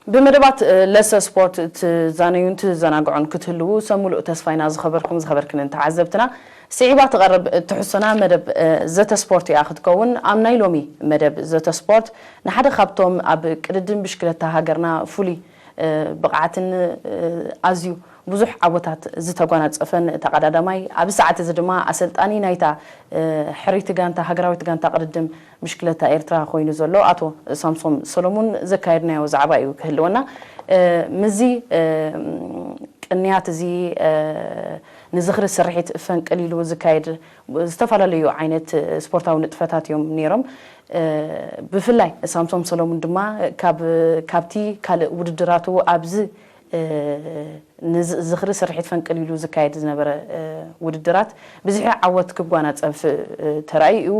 ብመደባት ለሰ ስፖርት ትዛነዩን ትዘናግዑን ክትህልዉ ሰብ ሙሉእ ተስፋ ኢና። ዝኸበርኩም ዝኸበርክንን ተዓዘብትና፣ ስዒባ ትቐርብ ትሕሶና መደብ ዘተ ስፖርት እያ ክትከውን። ኣብ ናይ ሎሚ መደብ ዘተ ስፖርት ንሓደ ካብቶም ኣብ ቅድድም ብሽክለታ ሃገርና ፍሉይ ብቕዓትን ኣዝዩ ብዙሕ ዓወታት ዝተጓናጸፈን ተቐዳዳማይ፣ ኣብዚ ሰዓት እዚ ድማ ኣሰልጣኒ ናይታ ሕርይቲ ጋንታ፣ ሃገራዊት ጋንታ ቅድድም ብሽክለታ ኤርትራ ኮይኑ ዘሎ ኣቶ ሳምሶም ሰሎሙን ዘካየድናዮ ዛዕባ እዩ ክህልወና። ምስዚ ቅንያት እዚ ንዝኽሪ ስርሒት ፈንቅል ኢሉ ዝካየድ ዝተፈላለዩ ዓይነት ስፖርታዊ ንጥፈታት እዮም ነይሮም። ብፍላይ ሳምሶም ሰሎሙን ድማ ካብ ካብቲ ካልእ ውድድራቱ ኣብዚ ንዝኽሪ ስርሒት ፈንቅል ኢሉ ዝካየድ ዝነበረ ውድድራት ብዝሒ ዓወት ክጓናጸፍ ተራእዩ እዩ።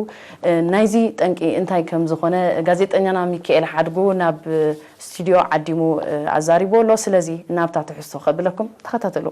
ናይዚ ጠንቂ እንታይ ከም ዝኾነ ጋዜጠኛና ሚካኤል ሓድጉ ናብ ስቱዲዮ ዓዲሙ ኣዛሪቡ ኣሎ። ስለዚ ናብታ ትሕዝቶ ከብለኩም፣ ተኸታተሉ።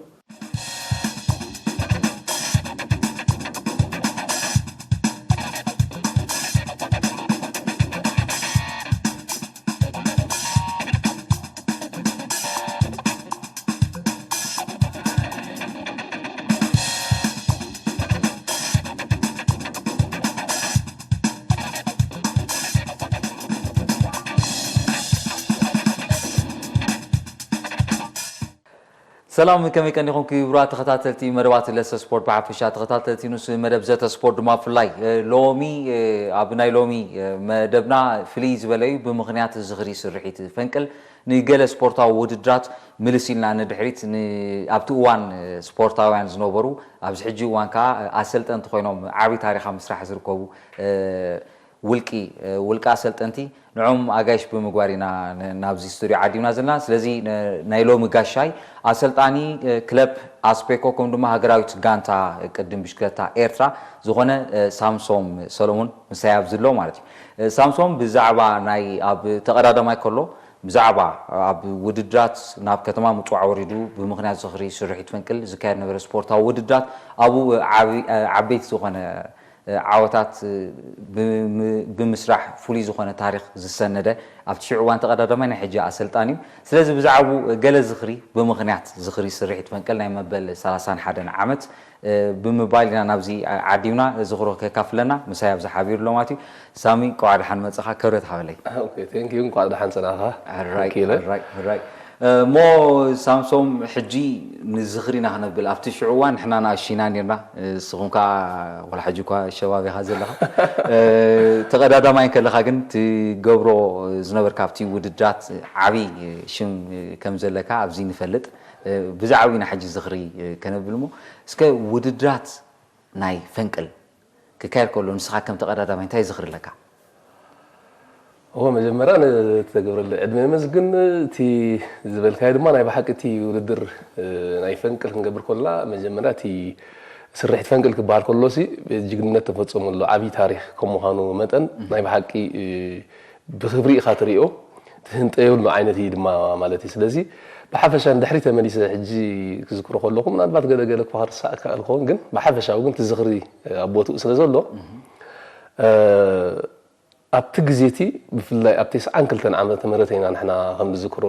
ሰላም፣ ከመይ ቀኒኹም ክቡራት ተኸታተልቲ መደባት ለሰ ስፖርት ብሓፈሻ፣ ተኸታተልቲ ንሱ መደብ ዘተ ስፖርት ድማ ብፍላይ? ሎሚ ኣብ ናይ ሎሚ መደብና ፍልይ ዝበለ እዩ። ብምኽንያት ዝኽሪ ስርሒት ፈንቅል ንገለ ስፖርታዊ ውድድራት ምልስ ኢልና ንድሕሪት፣ ኣብቲ እዋን ስፖርታውያን ዝነበሩ፣ ኣብዚ ሕጂ እዋን ከዓ ኣሰልጠንቲ ኮይኖም ዓብዪ ታሪኻ ምስራሕ ዝርከቡ ውልቂ ውልቂ ኣሰልጠንቲ፣ ንዖም ኣጋይሽ ብምግባር ኢና ናብዚ ስቱዲዮ ዓዲምና ዘለና። ስለዚ ናይ ሎሚ ጋሻይ ኣሰልጣኒ ክለብ ኣስፔኮ፣ ከም ድማ ሃገራዊት ጋንታ ቅድም ብሽክለታ ኤርትራ ዝኾነ ሳምሶም ሰሎሙን ምሳይ ኣብዚ ኣሎ ማለት እዩ። ሳምሶም ብዛዕባ ናይ ኣብ ተቐዳዳማይ ከሎ ብዛዕባ ኣብ ውድድራት ናብ ከተማ ምጽዋዕ ወሪዱ ብምኽንያት ዝኽሪ ስርሒት ፈንቅል ዝካየድ ነበረ ስፖርታዊ ውድድራት ኣብኡ ዓበይቲ ዝኾነ ዓወታት ብምስራሕ ፍሉይ ዝኾነ ታሪኽ ዝሰነደ ኣብቲ ሽዑ እዋን ተቐዳዳማይ ናይ ሕጂ ኣሰልጣኒ እዩ። ስለዚ ብዛዕባኡ ገለ ዝኽሪ ብምኽንያት ዝኽሪ ስርሒት ፈንቅል ናይ መበል ሰላሳን ሓደን ዓመት ብምባል ኢና ናብዚ ዓዲምና ዝኽሮ ከካፍለና ምሳይ ኣብዚ ሓቢሩ ኣሎ ማለት እዩ። ሳሚ፣ እንቋዕ ደሓን መጻኻ፣ ክብረት ሃበለይ። ቴንክ ዩ፣ እንቋዕ ደሓን ጸናኻ። ራይ እሞ ሳምሶም፣ ሕጂ ንዝኽሪ ኢና ክነብል። ኣብቲ ሽዑ እዋን ንሕና ንኣሽቱ ኢና ነርና፣ ንስኹም ከኣ ወላ ሕጂ እኳ ሸባብ ኢኻ ዘለኻ። ተቐዳዳማይ ከለኻ ግን ትገብሮ ዝነበርካ ኣብቲ ውድድራት ዓቢ ሽም ከም ዘለካ ኣብዚ ንፈልጥ። ብዛዕባኡ ኢና ሕጂ ዝኽሪ ከነብል እሞ፣ እስከ ውድድራት ናይ ፈንቅል ክካየድ ከሎ ንስኻ ከም ተቐዳዳማይ እንታይ ዝኽሪ ኣለካ? እወ፣ መጀመርያ ነቲ ተገብረለይ ዕድመ የመስግን። እቲ ዝበልካዮ ድማ ናይ ብሓቂ እቲ ውድድር ናይ ፈንቅል ክንገብር ከለና መጀመርያ እቲ ስርሒት ፈንቅል ክበሃል ከሎሲ ጅግንነት ተፈጸመሉ ዓብዪ ታሪኽ ከም ምዃኑ መጠን ናይ ብሓቂ ብኽብሪ ኢኻ ትሪኦ፣ ትህንጠየሉ ዓይነት እዩ ድማ ማለት እዩ። ስለዚ ብሓፈሻ ንድሕሪት ተመሊሰ ሕጂ ክዝክሮ ከለኹ ምናልባት ገለ ገለ እኳ ክርሳዕ ይከኣል ክኸውን፣ ግን ብሓፈሻዊ ግን እቲ ዝኽሪ ኣብ ቦትኡ ስለ ዘሎ ኣብቲ ግዜ እቲ ብፍላይ ኣብ ተስዓን ክልተን ዓመተ ምህረት ኢና ንሕና ከም ዝዝክሮ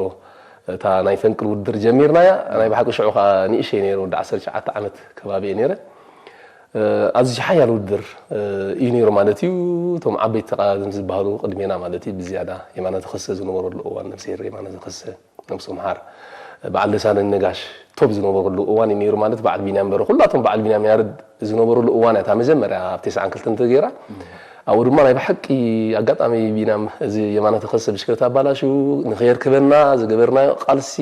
እታ ናይ ፈንቅል ውድድር ጀሚርናያ። ናይ ብሓቂ ሽዑ ከኣ ንእሽተይ ነይረ፣ ወዲ ዓሰርተ ትሽዓተ ዓመት ከባቢ እየ ነይረ። ኣዝዩ ሓያል ውድድር እዩ ነይሩ ማለት እዩ። እቶም ዓበይቲ ተቐዳደምቲ ዝበሃሉ ቅድሜና ማለት እዩ ብዝያዳ የማነ ተኸስተ ዝነበረሉ እዋን፣ ነብስሄር የማነ ተኸስተ ነብሱ ምሓር፣ በዓል ደሳለኝ ነጋሽ ቶብ ዝነበረሉ እዋን እዩ ነይሩ ማለት በዓል ቢንያም በረ ኩላቶም በዓል ቢንያም ያረድ ዝነበረሉ እዋን እያ እታ መጀመርያ ኣብ ተስዓን ክልተን ተገይራ። ኣብኡ ድማ ናይ ብሓቂ ኣጋጣሚ ቢንያም እዚ የማነ ተኸስተ ብሽክለታ ኣባላሽዩ ንኸየርክበና ዝገበርናዮ ቃልሲ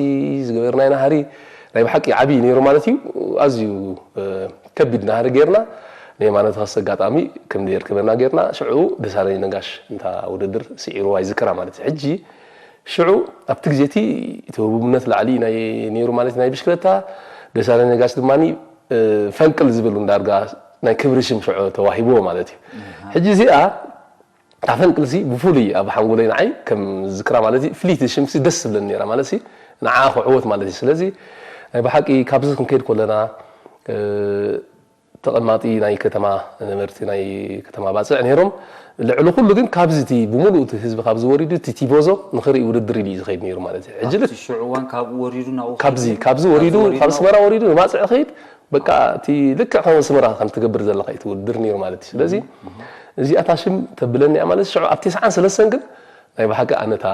ዝገበርናዮ ናህሪ ናይ ብሓቂ ዓብዪ ነይሩ ማለት እዩ። ኣዝዩ ከቢድ ናህሪ ጌርና ንየማነ ተኸስተ ኣጋጣሚ ከም ዘየርክበና ጌርና ሽዑ ደሳለኝ ነጋሽ እንታ ውድድር ስዒርዋ ይዝክራ ማለት እዩ። ሕጂ ሽዑ ኣብቲ ግዜ እቲ እቲ ህቡብነት ላዕሊ ናይ ነይሩ ማለት ናይ ብሽክለታ ደሳለኝ ነጋሽ ድማ ፈንቅል ዝብል ዳርጋ ናይ ክብሪ ሽም ሽዑ ተዋሂብዎ ማለት እዩ። ሕጂ እዚኣ እታ ፈንቅልሲ ብፍሉይ ኣብ ሓንጎለይ ንዓይ ከም ዝዝክራ ማለት እዩ ፍልይቲ ሽምሲ ደስ ትብለኒ ነይራ ማለት ንዓ ክዕወት ማለት እዩ። ስለዚ ናይ ብሓቂ ካብዚ ክንከይድ ከለና ተቐማጢ ናይ ከተማ ነበርቲ ናይ ከተማ ባፅዕ ነይሮም። ልዕሊ ኩሉ ግን ካብዚ እቲ ብምሉእ እቲ ህዝቢ ካብዚ ወሪዱ እቲ ቲቦዞ ንኽርኢ ውድድር ኢሉ እዩ ዝኸይድ ነይሩ ማለት እዩ። ሕጂ ልክ ሽዑ እዋን ካብኡ ወሪዱ ናብኡ ካብዚ ካብዚ ወሪዱ ካብ ኣስመራ ወሪዱ ንባፅዕ ኸይድ በቃ እቲ ልክዕ ከም ኣስመራ ከም ትገብር ዘለካ እዩ እቲ ውድድር ነይሩ ማለት እዩ። ስለዚ እዚኣታ ሽም ተብለኒ እያ ማለት ሽዑ ኣብ ተስዓን ሰለስተን ግን ናይ ብሓቂ ኣነታ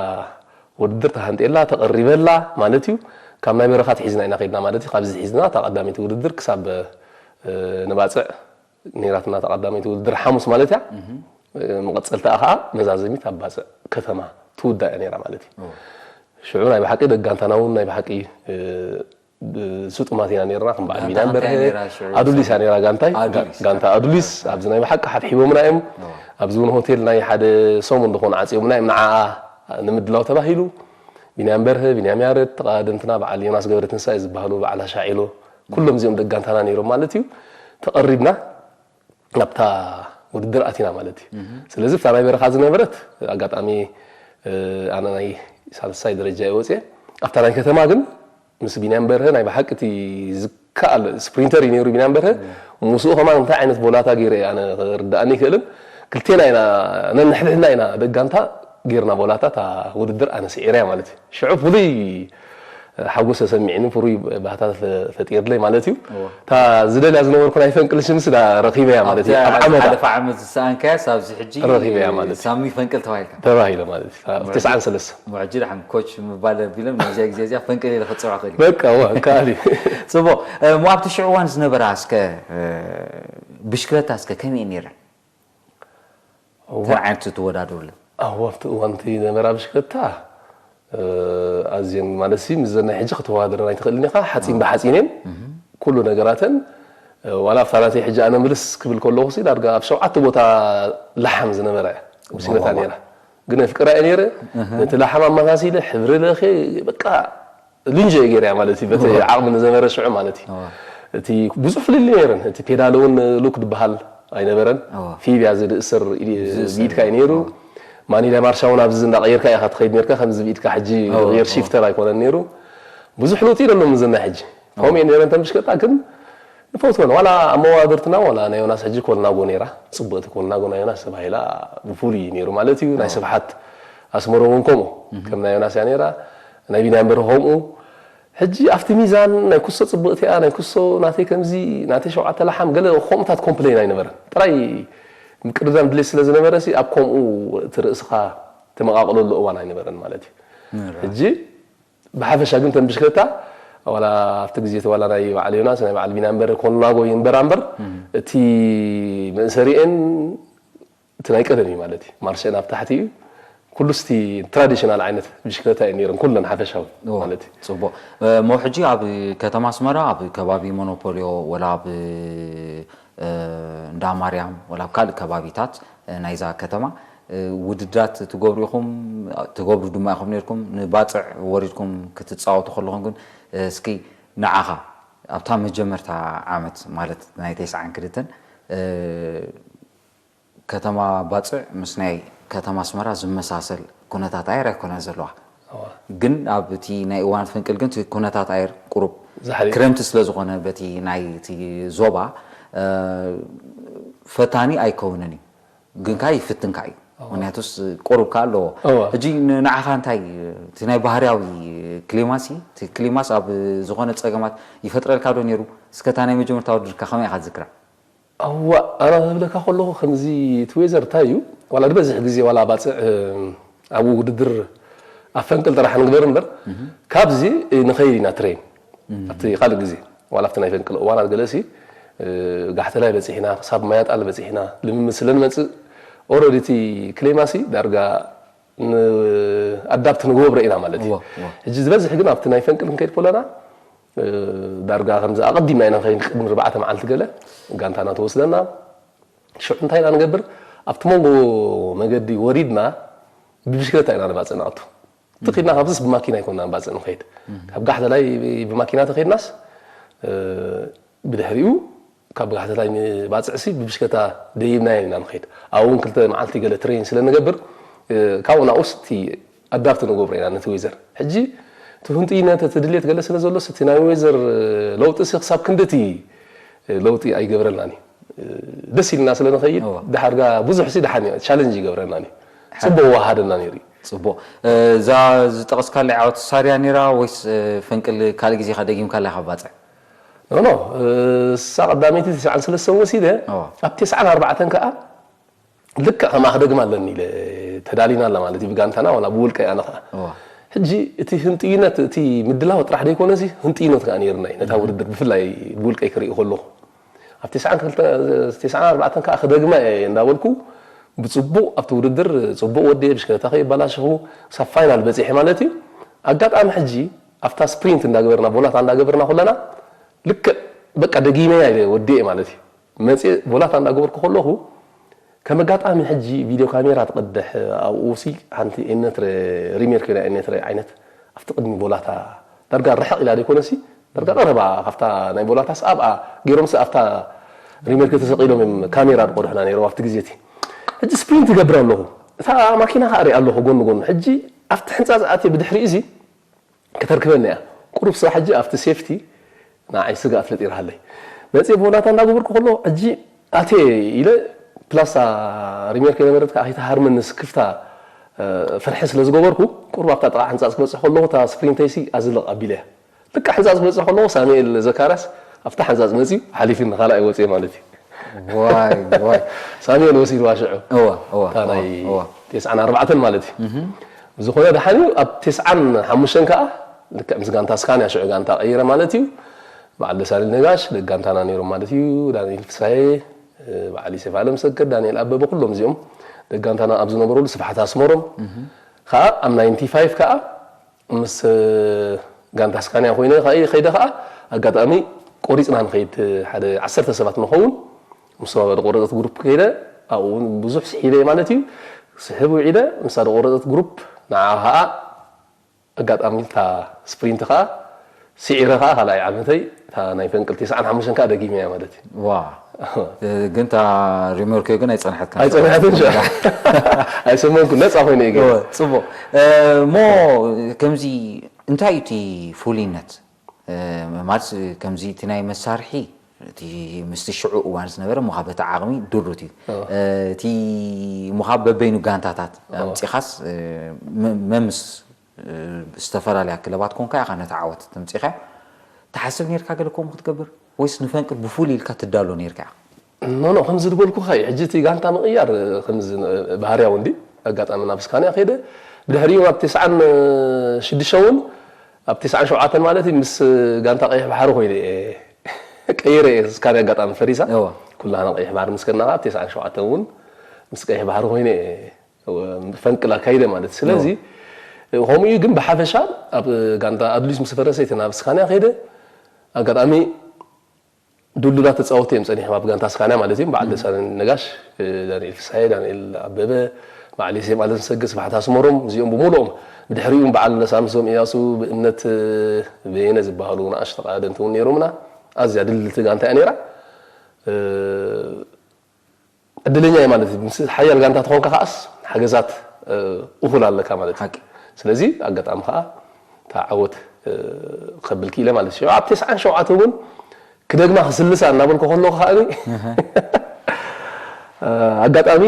ውድድር ተሃንጤላ ተቐሪበላ ማለት እዩ። ካብ ናይ በረኻ ትሒዝና ኢና ከይድና ማለት እዩ። ካብዚ ትሒዝና እታ ቀዳመይቲ ውድድር ክሳብ ንባፅዕ ነይራትና ተቐዳመይቲ ውድድር ሓሙስ ማለት እያ። መቐፀልታ ከዓ መዛዘሚት ኣብ ባፅዕ ከተማ ትውዳ እያ ነይራ ማለት እዩ። ሽዑ ናይ ብሓቂ ደጋንታና እውን ናይ ብሓቂ ስጡማት ኢና ነርና ከም በዓል ቢናን በርሀ ኣዱሊስ እያ ነራ ጋንታይ ጋንታ ኣዱሊስ ኣብዚ ናይ ብሓቂ ሓድሒቦምና እዮም። ኣብዚ እውን ሆቴል ናይ ሓደ ሰሙን ዝኾኑ ዓፂዮምና እዮም ንዓኣ ንምድላው ተባሂሉ ቢንያም በርሀ ቢንያም ያረድ ተቓደምትና በዓል ዮናስ ገብረ ትንሳኤ ዝበሃሉ በዓል ኣሻዒሎ ኩሎም እዚኦም ደጋንታና ነይሮም ማለት እዩ። ተቐሪብና ናብታ ውድድር ኣቲና ማለት እዩ። ስለዚ ብታ ናይ በረኻ ዝነበረት ኣጋጣሚ ኣነ ናይ ሳልሳይ ደረጃ እየ ወፅየ ኣብታ ናይ ከተማ ግን ምስ ቢንያም በርሀ ናይ ብሓቂ እቲ ዝከኣል ስፕሪንተር እዩ ነይሩ ቢንያም በርሀ ምስኡ ከማን እንታይ ዓይነት ቦላታ ገይረ ኣነ ክርዳእኒ ይክእልን ክልቴና ኢና ነንሕድሕድና ኢና ደጋንታ ጌርና ቦላታ እታ ውድድር ኣነ ስዒረያ ማለት እዩ። ሽዑ ፍሉይ ሓጎስ ተሰሚዕኒ ፍሩይ ባህታ ፈጢርለይ ማለት እዩ። እታ ዝደልያ ዝነበርኩ ናይ ፈንቅል ሽምስ ዳ ረኺበያ ማለት እዩ። ኣብ ዓመታ ሓለፈ ዓመት ዝሰኣንካያ ሳብዚ ሕጂ ረኺበያ ማለት እዩ። ሳሚ ፈንቅል ተባሂልካ ተባሂለ ማለት እዩ። ኣብ ተስዓን ሰለስተ ሕጂ ድሓን ኮች ምባል ቢሎም ነዚያ ግዜ እዚኣ ፈንቅል ኢለ ክፅውዖ ክእል በቃ እዋ ከኣል እዩ። ፅቡቅ እሞ ኣብቲ ሽዑ እዋን ዝነበራ እስከ ብሽክለታ እስከ ከመይ ነይረን? ተን ዓይነት ትወዳደሩለን ኣብቲ እዋን እቲ ነበራ ብሽክለታ ኣዝየን ማለት ሲ ምስ ዘናይ ሕጂ ከተወዳድረን ኣይትኽእልን ኢኻ ሓፂን ብሓፂን እየን ኩሉ ነገራተን ዋላ ኣብታ ናተይ ሕጂ ኣነ ምልስ ክብል ከለኹ ሲ ዳርጋ ኣብ ሸውዓተ ቦታ ላሓም ዝነበራ እያ ብሽክለታ ነይራ ግን ኣፍቅራ እየ ነይረ ነቲ ላሓም ኣመሳሲለ ሕብሪ ለኸ በቃ ልንጀ ገይርያ ማለት እዩ በቲ ዓቕሚ ንዘመረ ሽዑ ማለት እዩ እቲ ብዙሕ ፍልልይ ነይረን እቲ ፔዳል እውን ሉክ ዝበሃል ኣይነበረን ፊብያ ዝእሰር ብኢድካ እዩ ነይሩ ማኒላ ማርሻ እውን ኣብዚ እንዳቀየርካ ኢኻ ትኸይድ ነርካ ከምዚ ብኢድካ ሕጂ ዝቕየር ሽፍተር ኣይኮነን ነይሩ ብዙሕ ለውጢ ደሎም ዝና ሕጂ ከምኡ እየ ነይረን ተምሽከጣ ግን ንፈትወን ዋላ ኣመዋድርትና ዋላ ናይ ዮናስ ሕጂ ኮልናጎ ነይራ ፅብቕቲ ኮልናጎ ናይ ዮናስ ተባሂላ ብፍሉይ ነይሩ ማለት እዩ ናይ ስብሓት ኣስመሮ እውን ከምኡ ከም ናይ ዮናስ እያ ነይራ ናይ ቢንያም በርሀ ከምኡ ሕጂ ኣብቲ ሚዛን ናይ ኩሶ ፅብቕቲ እያ ናይ ኩሶ ናተይ ከምዚ ናተይ ሸውዓተ ላሓም ገለ ከምኡታት ኮምፕሌን ኣይነበረን ጥራይ ምቅድዳም ድሌት ስለ ዝነበረ ሲ ኣብ ከምኡ እቲ ርእስኻ ተመቃቅለሉ እዋን ኣይነበረን ማለት እዩ ሕጂ ብሓፈሻ ግን ተን ብሽክለታ ዋላ ኣብቲ ግዜ ተዋላ ናይ በዓል ዮናስ ናይ በዓል ቢና እምበር ኮንላጎ ይንበራ እምበር እቲ መእሰሪኤን እቲ ናይ ቀደም እዩ ማለት እዩ ማርሸን ኣብ ታሕቲ እዩ ኩሉ ስቲ ትራዲሽናል ዓይነት ብሽክለታ እዩ ነይረን ኩለን ሓፈሻዊ ማለት እዩ ፅቡቅ እሞ ሕጂ ኣብ ከተማ ኣስመራ ኣብ ከባቢ ሞኖፖልዮ ወላ ኣብ እንዳ ማርያም ወላ ኣብ ካልእ ከባቢታት ናይዛ ከተማ ውድድራት ትገብሩ ኢኹም ትገብሩ ድማ ኢኹም ነርኩም ንባፅዕ ወሪድኩም ክትፃወቱ ከለኹም ግን እስኪ ንዓኻ ኣብታ መጀመርታ ዓመት ማለት ናይ ተስዓን ክልተን ከተማ ባፅዕ ምስ ናይ ከተማ ኣስመራ ዝመሳሰል ኩነታት ኣየር ኣይኮነ ዘለዋ ግን ኣብ እቲ ናይ እዋን ፍንቅል ግን ኩነታት ኣየር ቁሩብ ክረምቲ ስለ ዝኾነ በቲ ናይ እቲ ዞባ ፈታኒ ኣይከውንን እዩ ግን ከዓ ይፍትንካ እዩ ምክንያቱስ ቁሩብ ከዓ ኣለዎ ሕጂ ንዓኻ እንታይ እቲ ናይ ባህርያዊ ክሊማሲ ክሊማስ ኣብ ዝኾነ ፀገማት ይፈጥረልካ ዶ ነይሩ እስከታ ናይ መጀመርታ ውድድርካ ከመይ ኢኻ ዝክራ ኣዋ ኣና ዝብለካ ከለኹ ከምዚ እቲ ዌዘር እንታይ እዩ ዋላ ዝበዝሕ ግዜ ዋላ ባፅዕ ኣብኡ ውድድር ኣብ ፈንቅል ጥራሕ ንግበር እምበር ካብዚ ንኸይድ ኢና ትሬን ኣብቲ ካልእ ግዜ ዋላ ኣብቲ ናይ ፈንቅል እዋናት ገለሲ ጋሕተላይ በፂሕና ክሳብ ማያጣል በፂሕና ልምምድ ስለ ንመፅእ ኦረዲ እቲ ክሌማሲ ዳርጋ ኣዳፕት ንገብሮ ኢና ማለት እዩ ሕጂ ዝበዝሕ ግን ኣብቲ ናይ ፈንቅል ክንከይድ ከለና ዳርጋ ከምዚ ኣቐዲምና ኢና ንኸይድ ቅድሚ ርባዕተ መዓልቲ ገለ ጋንታና ተወስደና ሽዑ እንታይ ኢና ንገብር ኣብቲ መንጎ መገዲ ወሪድና ብብሽክለታ ኢና ንባፅእ ንኣቱ እቲ ኪድና ካብዚስ ብማኪና ኣይኮና ንባፅእ ንኸይድ ካብ ጋሕተላይ ብማኪና ተኸይድናስ ብድሕሪኡ ካብ ጋሕተታይ ንባፅዕሲ ብብሽከታ ደይብናዮ ኢና ንኸይድ ኣብኡ እውን ክልተ መዓልቲ ገለ ትሬን ስለ ንገብር ካብኡ ናብኡስ እቲ ኣዳፕት ንገብሮ ኢና ነቲ ዌዘር ሕጂ እቲ ህንጥይነት እቲ ድሌት ገለ ስለ ዘሎስ እቲ ናይ ዌዘር ለውጢ ሲ ክሳብ ክንዲ እቲ ለውጢ ኣይገብረልናን እዩ ደስ ኢልና ስለ ንኸይድ እዋ። ድሓርጋ ብዙሕ ሲ ድሓን እዩ ቻለንጅ ይገብረና ነይሩ። ጽቡቅ ወሃደና ነይሩ እዩ። ጽቡቅ። እዛ ዝጠቐስካለይ ዓወት ሳርያ ነይራ ወይስ ፈንቅል ካልእ ግዜኻ ደጊምካላ ኢኻ ባጽዕ? ኖ ኖ እሳ ቀዳመይቲ ተስዓን ሰለስተን ወሲደ እዋ። ኣብ ተስዓን ኣርባዕተን ከኣ ልክዕ ከምኣ ክደግማ ኣለኒ ኢለ ተዳሊና ኣላ ማለት እዩ ብጋንታና ዋላ ብውልቀይ ኣነ ከኣ እዋ። ሕጂ እቲ ህንጥይነት እቲ ምድላው ጥራሕ ደይኮነሲ ህንጥይነት ከኣ ነይርና እዩ ነታ ውድድር ብፍላይ ብውልቀይ ክርኢ ከለኹ ኣብ ተስዓን ኣርባዕተን ከኣ ክደግማ እየ እንዳበልኩ ብጽቡቕ ኣብቲ ውድድር ጽቡቕ ወዲየ ብሽክለታ ከይበላሸኹ ክሳብ ፋይናል በጺሐ ማለት እዩ ኣጋጣሚ ሕጂ ኣብታ ስፕሪንት እንዳገበርና ቦላታ እንዳገበርና ኩለና ልክዕ በቃ ደጊመያ ኢለ ወዲኤ ማለት እዩ መጽእ ቦላታ እንዳገበርኩ ከለኹ ከም ኣጋጣሚ ሕጂ ቪድዮ ካሜራ ትቐድሕ ኣብኡ ሲ ሓንቲ ኤነትረ ሪሜር ኮይና ኤነትረ ዓይነት ኣብቲ ቅድሚ ቦላታ ዳርጋ ርሕቕ ኢላ ደይኮነሲ ዳርጋ ቀረባ ካብታ ናይ ቦላታስ ኣብኣ ገይሮምስ ኣብታ ሪሜር ተሰቒሎም እዮም ካሜራ ድቆድሑና ነይሮም ኣብቲ ግዜ እቲ ሕጂ ስፕሪንት ይገብር ኣለኹ እታ ማኪና ከዓ ርኢ ኣለኹ ጎኒ ጎኒ ሕጂ ኣብቲ ሕንፃፅ ኣትየ ብድሕሪኡ ሲ ከተርክበኒ እያ ቁሩብ ስራሕ ሕጂ ኣብቲ ሴፍቲ ንዓይ ስግኣት ፈጢራሃለይ መፅእ ቦላታ እንዳገበርኩ ከሎ ሕጂ ኣትየ ኢለ ፕላሳ ሪሜር ከይነበረት ከዓ ከይተሃርመኒ ስክፍታ ፍርሒ ስለ ዝገበርኩ ቁሩብ ኣብታ ጥቓ ሕንፃፅ ክበፅሕ ከለኹ እታ ስፕሪንተይሲ ኣዝልቕ ኣቢለ እያ ልካ ሕንፃፅ ክበፅሕ ከለኹ ሳሙኤል ዘካርያስ ኣብታ ሕንፃፅ መፅዩ ሓሊፍኒ ካልኣይ ወፅየ ማለት እዩ ዋይ ዋይ ሳሙኤል ወሲድዋ ሽዑ እዋ እዋ እታ ናይ እዋ ተስዓን ኣርባዕተን ማለት እዩ ዝኾነ ደሓን እዩ ኣብ ተስዓን ሓሙሽተን ከዓ ልክዕ ምስ ጋንታ ስካንያ ሽዑ ጋንታ ቀይረ ማለት እዩ በዓል ደሳለኝ ነጋሽ ደቂ ጋንታና ነይሮም ማለት እዩ ዳንኤል ፍሳሄ በዓል ዮሴፍ ኣለምሰገድ ዳንኤል ኣበበ ኩሎም እዚኦም ደቂ ጋንታና ኣብ ዝነበሩሉ ስብሓት ኣስመሮም ከዓ ኣብ ናይንቲ ፋይቭ ከዓ ምስ ጋንታ ስካንያ ኮይነ ከይደ ከዓ ኣጋጣሚ ቆሪፅና ንኸይድ ሓደ ዓሰርተ ሰባት ንኸውን ምስ ዝቆረፀት ግሩፕ ከይደ ኣብኡ እውን ብዙሕ ስሒበ ማለት እዩ ስሕብ ውዒለ ምሳ ዝቆረፀት ግሩፕ ንዓ ከዓ ኣጋጣሚ እታ ስፕሪንት ከዓ ስዒረ ከዓ ካልኣይ ዓመተይ እታ ናይ ፈንቅል ተስዓን ሓሙሽተን ከዓ ደጊመያ ማለት እዩ ዋ ግን እታ ሪሞርኮ ግን ኣይፀንሐትካ ኣይፀንሐትን ሸ ኣይሰመንኩ ነፃ ኮይነ እየ ገይረ ጽቡቅ እሞ ከምዚ እንታይ እዩ እቲ ፍሉይነት ማለት ከምዚ እቲ ናይ መሳርሒ እቲ ምስቲ ሽዑ እዋን ዝነበረ ምኻ በቲ ዓቕሚ ድሩት እዩ እቲ ምኻ በበይኑ ጋንታታት ኣምፂኻስ መምስ ዝተፈላለያ ክለባት ኮንካ ኢኻ ነቲ ዓወት ተምፂኻ ትሓስብ ነርካ ገለ ከምኡ ክትገብር ወይስ ንፈንቅል ብፉል ኢልካ ትዳሎ ነርካ ኢኻ ኖኖ ከምዚ ዝበልኩኻ እዩ ሕጂ እቲ ጋንታ ምቕያር ከምዚ ባህርያዊ እንዲ ኣጋጣሚ ናብ ስካንያ ከይደ ብድሕሪኡ ኣብ ተስዓን ሽዱሽተ እውን ኣብ ተስዓን ሸውዓተን ማለት እዩ ምስ ጋንታ ቀይሕ ባሕሪ ኮይነ እየ ቀይረ እየ ስካንያ ኣጋጣሚ ፈሪሳ እዋ። ኩላና ቀይሕ ባሕሪ ምስ ከድና ኣብ ተስዓን ሸውዓተን እውን ምስ ቀይሕ ባሕሪ ኮይነ እየ ፈንቅል ኣካይደ ማለት እዩ ስለዚ ከምኡ እዩ ግን ብሓፈሻ ኣብ ጋንታ ኣድሊስ ምስ ፈረሰ እቲ ናብ ስካንያ ከይደ ኣጋጣሚ ድልዱላት ተፃወቲ እዮም ፀኒሖም ኣብ ጋንታ ስካንያ ማለት እዩ በዓል ደሳለኝ ነጋሽ ዳንኤል ፍስሓየ ዳንኤል ኣበበ በዓል ዮሴፍ ኣለምሰገድ ስብሓት ኣስመሮም እዚኦም ብምሉኦም ብድሕሪኡ በዓል ሳምሶም እያሱ ብእምነት በየነ ዝበሃሉ ንኣሽቱ ቀዳደምቲ እውን ነይሮምና ኣዝያ ድልድልቲ ጋንታ እያ ነይራ ዕድለኛ እየ ማለት እዩ ምስ ሓያል ጋንታ ተኾንካ ከዓስ ሓገዛት እኹል ኣለካ ማለት እዩ ሓቂ ስለዚ ኣጋጣሚ ከዓ እታ ዓወት ከብል ክኢለ ማለት እዩ ኣብ ተስዓን ሸውዓተ እውን ክደግማ ክስልሳ እናበልኩ ከለኹ ከዓኒ ኣጋጣሚ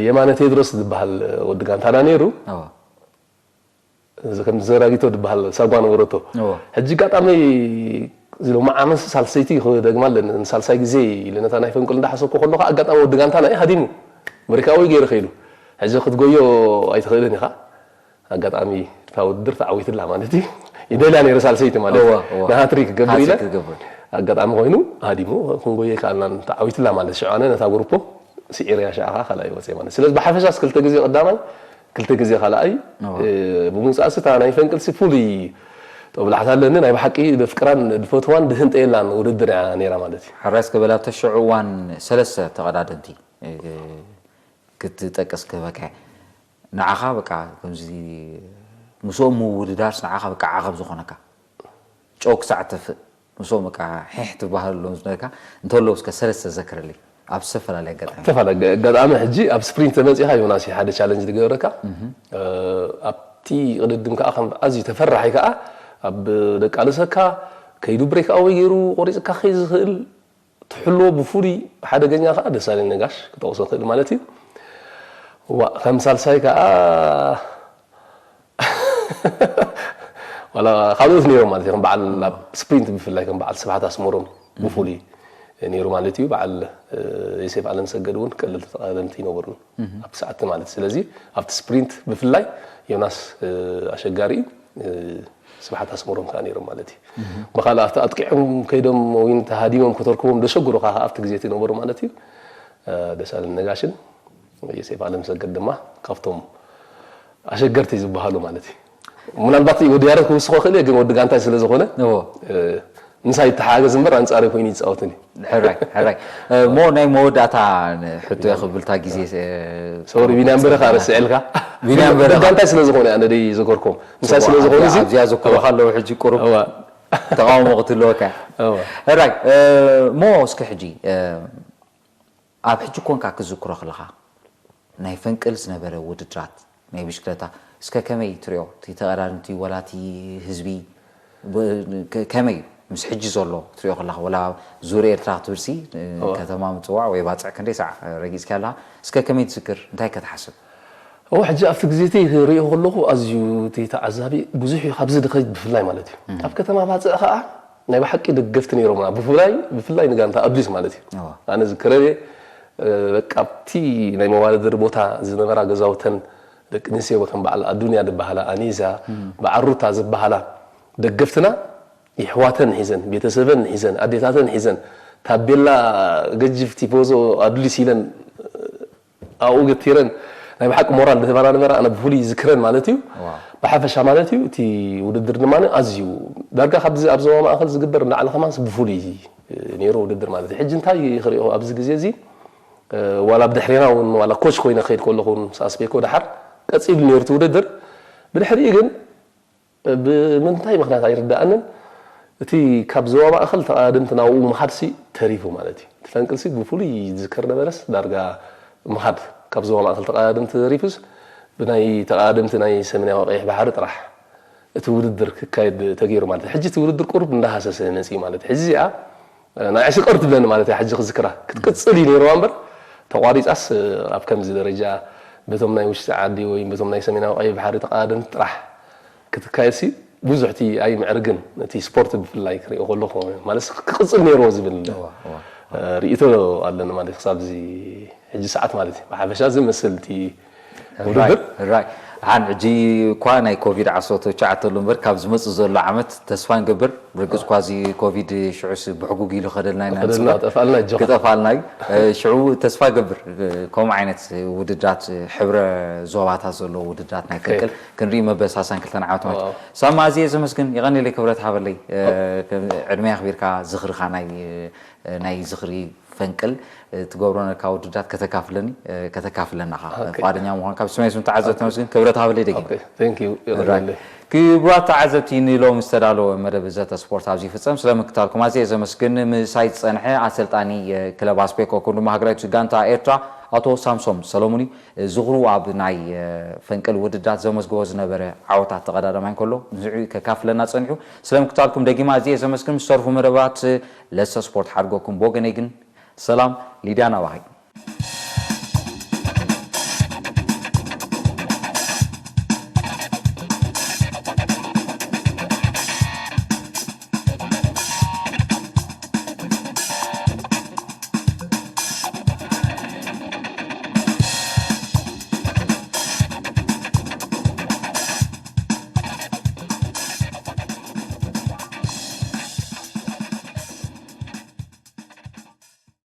የማነ ቴድሮስ ዝበሃል ወዲ ጋንታና ነይሩ ኣዎ እዚ ከም ዘራጊቶ ዝበሃል ሳጓ ነበረቶ እዎ። ሕጂ ኣጋጣሚ እዚ ሎሚ ዓመት ሳልሰይቲ ክደግማ ኣለኒ ንሳልሳይ ግዜ ኢለ ነታ ናይ ፈንቅል እንዳሓሰብኩ ከለኹ ኣጋጣሚ ወዲ ጋንታና እዩ ሃዲሙ ብሪካዊ ገይሩ ከይዱ ሕጂ ክትጎዮ ኣይትኽእልን ኢኻ ኣጋጣሚ እታ ውድድር ተዓዊትላ ማለት እዩ ይደልያ ነይረ ሳልሰይቲ ማለት እዩ እዎ፣ እዎ። ንሃትሪክ ክገብር ኢለ ሃትሪክ ክገብር። ኣጋጣሚ ኮይኑ ሃዲሙ ክንጎየ ከኣልናን ተዓዊትላ ማለት ሽዑ ኣነ ነታ ግሩፖ ስዒረያ ሸዓኻ ካልኣይ ወፅየ ማለት ስለዚ ብሓፈሻስ ክልተ ግዜ ቀዳማይ ክልተ ግዜ ካልኣይ እዎ። ብምውፃእሲ እታ ናይ ፈንቅልሲ ፍሉይ ጦብላሕታ ኣለኒ ናይ ብሓቂ ደፍቅራን ድፈትዋን ድህንጠየላን ውድድር እያ ነይራ ማለት እዩ ሕራይ እስከ በላ ተሽዑ እዋን ሰለስተ ተቐዳደምቲ ክትጠቅስ ክህበካ ንዓኻ በቃ ከምዚ ምስኦም ምውድዳርስ ንዓኻ በቃ ዓቐብ ዝኾነካ ጨው ክሳዕ ተፍእ ምስኦም በቃ ሒሕ ትበሃለሎም ዝነበርካ እንተለዉ እስከ ሰለስተ ዘክረለይ ኣብ ዝተፈላለየ ኣጋጣሚ ተፈላለየ ኣጋጣሚ ሕጂ ኣብ ስፕሪንት ተመፂኻ ዮናስ ሓደ ቻለንጅ ዝገበረካ ኣብቲ ቅድድም ከዓ ከም ኣዝዩ ተፈራሒ ከዓ ኣብ ደቃልሰካ ከይዱ ብሬክ ኣወይ ገይሩ ቆሪፅካ ከይ ዝኽእል ትሕልዎ ብፍሉይ ሓደገኛ ከዓ ደሳለኝ ነጋሽ ክጠቕሶ ክእል ማለት እዩ። ዋ ከም ሳልሳይ ከዓ ዋላ ካልኦት ነይሮም ማለት እዩ። ከም በዓል ኣብ ስፕሪንት ብፍላይ ከም በዓል ስብሓት ኣስመሮም ብፍሉይ ነይሩ ማለት እዩ። በዓል ዮሴፍ ኣለምሰገድ እውን ቀለልቲ ተቐዳደምቲ ይነበሩን ኣብቲ ሰዓት ማለት። ስለዚ ኣብቲ ስፕሪንት ብፍላይ ዮናስ ኣሸጋሪ እዩ፣ ስብሓት ኣስመሮም ከዓ ነይሮም ማለት እዩ። ብኻልእ ኣብቲ ኣጥቂዖም ከይዶም ወይ ተሃዲሞም ከተርክቦም ደሸግሩ ከዓ ኣብቲ ግዜ እቲ ነበሩ ማለት እዩ። ደሳለኝ ነጋሽን ዮሴፍ ኣለምሰገድ ድማ ካብቶም ኣሸገርቲ ዝበሃሉ ማለት እዩ። ምናልባት ወዲ ያረት ክውስኾ ክእል እየ፣ ግን ወዲ ጋንታይ ስለ ዝኾነ ምሳይ ይተሓጋገዝ እምበር ኣንጻረይ ኮይኑ ይጻወትን እዩ። ሕራይ ሕራይ። እሞ ናይ መወዳእታ ሕቶ ክብልታ ግዜ ሶሪ ቢንያም በረኻ ረስዕልካ። ቢንያም በረኻ። ጋንታይ ስለ ዝኾነ ኣነ ደይ ዘከርኮም ምሳይ ስለ ዝኾነ እዚ ኣብዚኣ ዘክሮ ከለዉ ሕጂ ቁሩብ ተቃውሞ ክትህልወካ። ሕራይ። እሞ እስኪ ሕጂ ኣብ ሕጂ ኮንካ ክዝክሮ ከለኻ ናይ ፈንቅል ዝነበረ ውድድራት ናይ ብሽክለታ እስከ ከመይ ትሪኦ? እቲ ተቐዳድምቲ ወላ እቲ ህዝቢ ከመይ እዩ? ምስ ሕጂ ዘሎ ክትሪኦ ከለኻ ወላ ዙር ኤርትራ ክትብልሲ ከተማ ምፅዋዕ ወይ ባፅዕ ክንደይ ሳዕ ረጊፅካ ኣለኻ? እስከ ከመይ ትዝክር? እንታይ ከትሓስብ? እወ ሕጂ ኣብቲ ግዜ እቲ ክሪኦ ከለኹ ኣዝዩ እቲ ተዓዛቢ ብዙሕ እዩ ካብዚ ድኸይድ ብፍላይ ማለት እዩ። ኣብ ከተማ ባፅዕ ከዓ ናይ ብሓቂ ደገፍቲ ነይሮምና ብፍላይ ብፍላይ ንጋንታ ኣድሊስ ማለት እዩ። ኣነ ዝክረብ እየ በቃ ኣብቲ ናይ መዋዳደሪ ቦታ ዝነበራ ገዛውተን ደቂ ኣንስትዮ ከም በዓል ኣዱንያ ዝበሃላ ኣኒዛ በዓል ሩታ ዝበሃላ ደገፍትና ይሕዋተን ሒዘን ቤተሰበን ሒዘን ኣዴታተን ሒዘን ታቤላ ገጅፍ ቲፎዞ ኣድሊስ ኢለን ኣብኡ ገቲረን ናይ ብሓቂ ሞራል ዝህባና ነበራ ኣነ ብፍሉይ ይዝክረን ማለት እዩ። ብሓፈሻ ማለት እዩ እቲ ውድድር ድማ ኣዝዩ ዳርጋ ካብዚ ኣብ ዞባ ማእኸል ዝግበር ንላዕሊ ከማንስ ብፍሉይ ነይሩ ውድድር ማለት እዩ። ሕጂ እንታይ ክሪኦ ኣብዚ ግዜ እዚ ዋላ ብድሕሬና እውን ዋላ ኮች ኮይነ ክኸይድ ከለኹ እውን ምስ ኣስቤኮ ደሓር ቀፂሉ ነይሩ እቲ ውድድር። ብድሕሪኡ ግን ብምንታይ ምኽንያት ኣይርድኣንን እቲ ካብ ዞባ ማእኸል ተቐዳደምቲ ናብኡ ምኻድሲ ተሪፉ ማለት እዩ። እቲ ፈንቅልሲ ብፍሉይ ዝዝከር ነበረስ ዳርጋ ምኻድ ካብ ዞባ ማእኸል ተቐዳደምቲ ተሪፉስ ብናይ ተቐዳደምቲ ናይ ሰሜናዊ ቀይሕ ባሕሪ ጥራሕ እቲ ውድድር ክካየድ ተገይሩ ማለት እዩ። ሕጂ እቲ ውድድር ቁሩብ እንዳሃሰሰ መፂኡ ማለት እዩ። ሕጂ እዚኣ ናይ ዕሽቀር ትብለኒ ማለት እያ ሕጂ ክዝክራ ክትቅፅል እዩ ነይርዋ እምበር ተቋሪፃስ ኣብ ከምዚ ደረጃ በቶም ናይ ውሽጢ ዓዲ ወይ በቶም ናይ ሰሜናዊ ቀይሕ ባሕሪ ተቐዳደምቲ ጥራሕ ክትካየድሲ ብዙሕ እቲ ኣይምዕርግን እቲ ስፖርት ብፍላይ ክሪኦ ከለኹ ማለት ክቕፅል ነይርዎ ዝብል ርእይቶ ኣለኒ ማለት ክሳብ እዚ ሕጂ ሰዓት ማለት እዩ። ብሓፈሻ ዝመስል እቲ ውድድር ራይ ሓን ሕጂ እኳ ናይ ኮቪድ ዓሰርተ ትሽዓተ ኣሎ እምበር ካብ ዝመፅእ ዘሎ ዓመት ተስፋ ንገብር። ብርግፅ እኳ እዚ ኮቪድ ሽዑስ ብሕጉግ ኢሉ ከደልና ኢና ንፅበ ጠፋልና እጆ ክጠፋልና እዩ። ሽዑ ተስፋ ገብር ከምኡ ዓይነት ውድድራት ሕብረ ዞባታት ዘለዎ ውድድራት ናይ ፈንቅል ክንርኢ መበሳሳን ክልተን ዓመት ማለት እዩ። ሳማ ኣዝየ ዘመስግን። የቐኒለይ ክብረት ሃበለይ። ዕድመ ኣኽቢርካ ዝኽርኻ ናይ ናይ ዝኽሪ ፈንቅል ትገብሮ ነካ ውድድራት ከተካፍለኒ ከተካፍለና ኻ ፍቓደኛ ምዃንካ ብስመይ ስም ተዓዘብ ተመስግን። ክብረት ሃበለይ ደጊም። ክቡራት ተዓዘብቲ ንሎም ዝተዳለወ መደብ ዘተ ስፖርት ኣብዚ ይፍጸም። ስለ ምክታልኩም ኣዝየ ዘመስግን። ምሳይ ዝጸንሐ ኣሰልጣኒ ክለብ ኣስፔኮ ኩን ድማ ሃገራዊት ጋንታ ኤርትራ ኣቶ ሳምሶም ሰሎሙን እዩ። ዝኽሩ ኣብ ናይ ፈንቅል ውድድራት ዘመዝግቦ ዝነበረ ዓወታት ተቐዳዳማይ እንከሎ ንዕኡ ከካፍለና ጸኒሑ። ስለ ምክታልኩም ደጊማ ኣዝየ ዘመስግን። ምስ ተርፉ መደባት ለሰ ስፖርት ሓድጎኩም። ብወገነይ ግን ሰላም ሊድያ ናባኸይ።